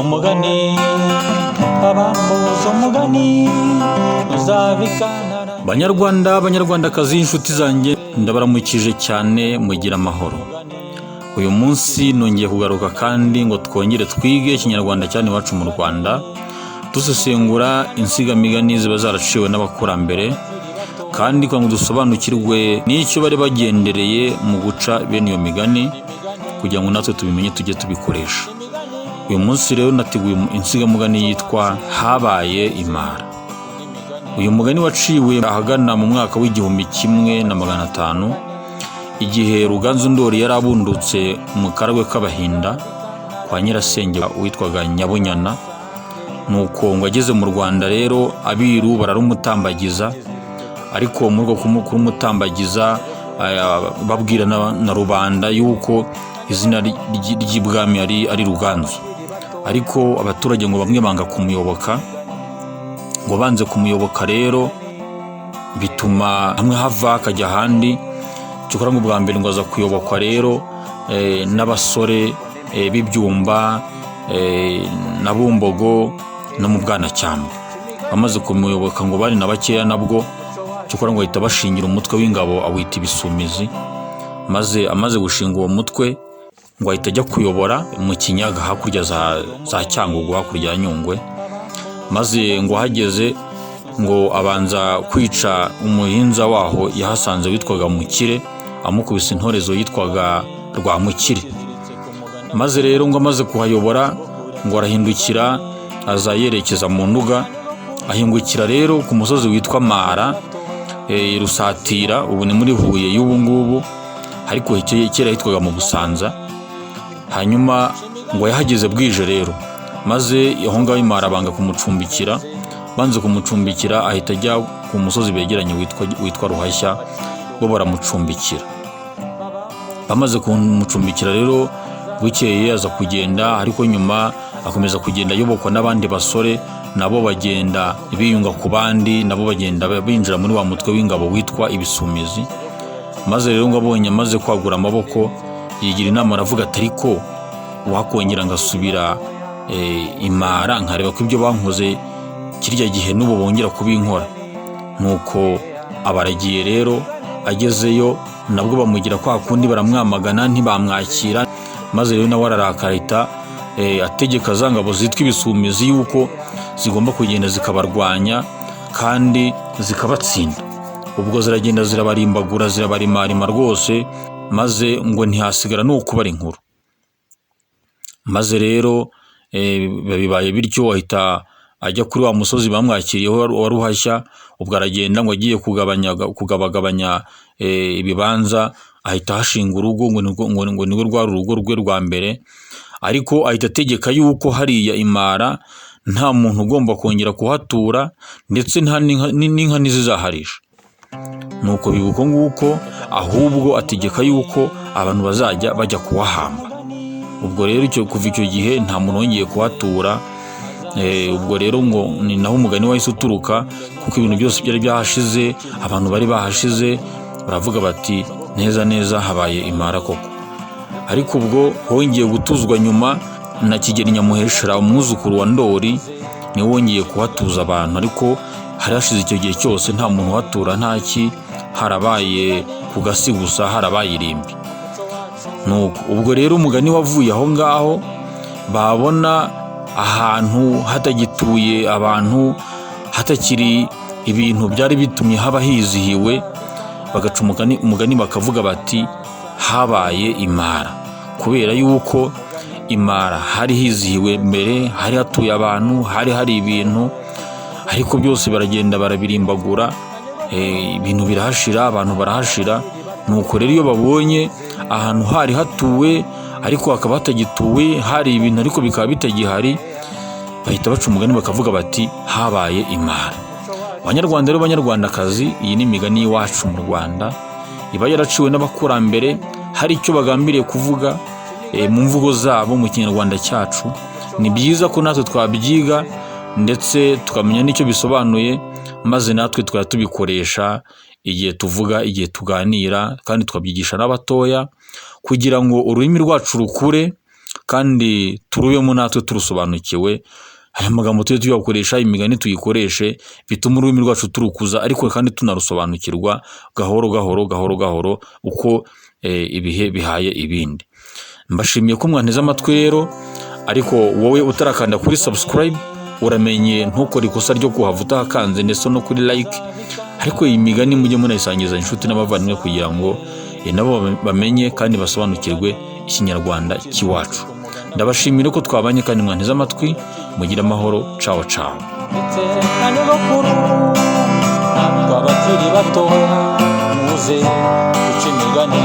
Umugani, abambuza umugani uzabikana. Banyarwanda, banyarwandakazi, inshuti zanjye, ndabaramukije cyane, mugira amahoro. Uyu munsi nongeye kugaruka kandi ngo twongere twige Ikinyarwanda cyane iwacu mu Rwanda, dusesengura insigamigani ziba zaraciwe n'abakurambere, kandi kugira ngo dusobanukirwe n'icyo bari bagendereye mu guca bene iyo migani, kugira ngo natwe tubimenye tujye tubikoresha. Uyu munsi rero nateguye insigamugani yitwa "Habaye Imara". Uyu mugani waciwe ahagana mu mwaka w'1500, igihe Ruganzu Ndori yari abundutse mu Karagwe k'Abahinda kwa nyirasenge witwaga Nyabunyana. Nuko ngo ageze mu Rwanda rero, abiru bararumutambagiza, ariko muri uko kurumutambagiza babwira na rubanda yuko izina ry'ibwami ari Ruganzu. Ariko abaturage ngo bamwe banga kumuyoboka. Ngo banze kumuyoboka rero, bituma hamwe hava hakajya ahandi. Cyokora ngo bwa mbere ngo aza kuyobokwa rero n'abasore b'Ibyumba na Bumbogo no mu Bwanacyambwe. Bamaze kumuyoboka ngo bari na bakeya nabwo, cyokora ngo ahita bashingira umutwe w'ingabo, awita Ibisumizi. Maze amaze gushinga uwo mutwe, ngo ahita ajya kuyobora mu Kinyaga, hakurya za Cyangugu, hakurya ya Nyungwe. Maze ngo ahageze, ngo abanza kwica umuhinza waho yahasanze witwaga Mukire, amukubise intorezo yitwaga Rwamukire. Maze rero ngo amaze kuhayobora, ngo arahindukira aza yerekeza mu Nduga. Ahingukira rero ku musozi witwa Mara, Rusatira, ubu ni muri Huye y'ubu ngubu, ariko kera hitwaga mu Busanza. Hanyuma ngo yahageze bwije rero, maze aho ngaho i Mara banga kumucumbikira. Banze kumucumbikira, ahita ajya ku musozi begeranye witwa Ruhashya, bo baramucumbikira. Bamaze kumucumbikira rero, bukeye aza kugenda, ariko nyuma akomeza kugenda ayobokwa n'abandi basore, nabo bagenda biyunga ku bandi, nabo bagenda binjira muri wa mutwe w'ingabo witwa Ibisumizi. Maze rero ngo abonye amaze kwagura amaboko, yigira inama, aravuga ati: "Ariko wakongera ngasubira Imara, nkareba ko ibyo bankoze kirya gihe n'ubu bongera kubinkora." Nuko abaragiye rero, agezeyo nabwo bamugira kwa kundi, baramwamagana, ntibamwakira. Maze rero nawe ararakara, ahita ategeka za ngabo zitwa Ibisumizi yuko zigomba kugenda zikabarwanya kandi zikabatsinda. Ubwo ziragenda, zirabarimbagura, zirabarimarima rwose, maze ngo ntihasigara n'ukubara inkuru. Maze rero bibaye bityo, ahita ajya kuri wa musozi bamwakiriyeho wa Ruhashya. Ubwo aragenda, ngo agiye kugabanya, kugabagabanya ibibanza, ahita ahashinga urugo, ngo nirwo rwari urugo rwe rwa mbere. Ariko ahita ategeka yuko hariya Imara nta muntu ugomba kongera kuhatura, ndetse nta n'inka ntizizaharisha. Nuko biba uko nguko, ahubwo ategeka yuko abantu bazajya bajya kuhahamba. Ubwo rero kuva icyo gihe nta muntu wongeye kuhatura. Ubwo rero ngo ni naho umugani wahise uturuka, kuko ibintu byose byari byahashize, abantu bari bahashize, baravuga bati: "Neza neza habaye Imara koko." Ariko ubwo hongeye gutuzwa nyuma na Kigeli Nyamuheshera, umwuzukuru wa Ndori, niwe wongeye kuhatuza abantu. Ariko hari hashize icyo gihe cyose nta muntu uhatura, ntaki, harabaye ku gasi gusa, harabaye irimbi. Nuko ubwo rero umugani wavuye aho ngaho. Babona ahantu hatagituye abantu, hatakiri ibintu byari bitumye haba hizihiwe, bagaca umugani bakavuga bati: "Habaye Imara", kubera yuko Imara hari hizihiwe mbere, hari hatuye abantu, hari hari ibintu, ariko byose baragenda barabirimbagura, ibintu birahashira, abantu barahashira. Nuko rero iyo babonye ahantu hari hatuwe ariko hakaba hatagituwe, hari ibintu ariko bikaba bitagihari, bahita baca umugani bakavuga bati: "Habaye Imara." Banyarwanda rero, banyarwandakazi, iyi ni imigani y'iwacu mu Rwanda iba yaraciwe n'abakurambere, hari icyo bagambiriye kuvuga mu mvugo zabo, mu Kinyarwanda cyacu. Ni byiza ko natwe twabyiga, ndetse tukamenya n'icyo bisobanuye, maze natwe tukajya tubikoresha igihe tuvuga, igihe tuganira, kandi tukabyigisha n'abatoya kugira ngo ururimi rwacu rukure. Kandi turubemo natwe turusobanukiwe. Aya magambo tujye tuyakoresha, imigani tuyikoreshe, bituma ururimi rwacu turukuza, ariko kandi tunarusobanukirwa gahoro gahoro, gahoro gahoro, uko ibihe bihaye ibindi. Mbashimiye ko mwanteze amatwi rero. Ariko wowe utarakanda kuri subscribe, uramenye ntukore ikosa ryo kuhava utahakanze, ndetse no kuri like. Ariko iyi migani mujye munayisangiza inshuti n'abavandimwe kugira ngo nabo bamenye kandi basobanukirwe Ikinyarwanda cy'iwacu. Ndabashimira ko twabanye kandi mwanteze amatwi. Mugire amahoro. Cawo cawo. Ndetse na nyogokuru, natwe abakiri batoya, muze duce imigani.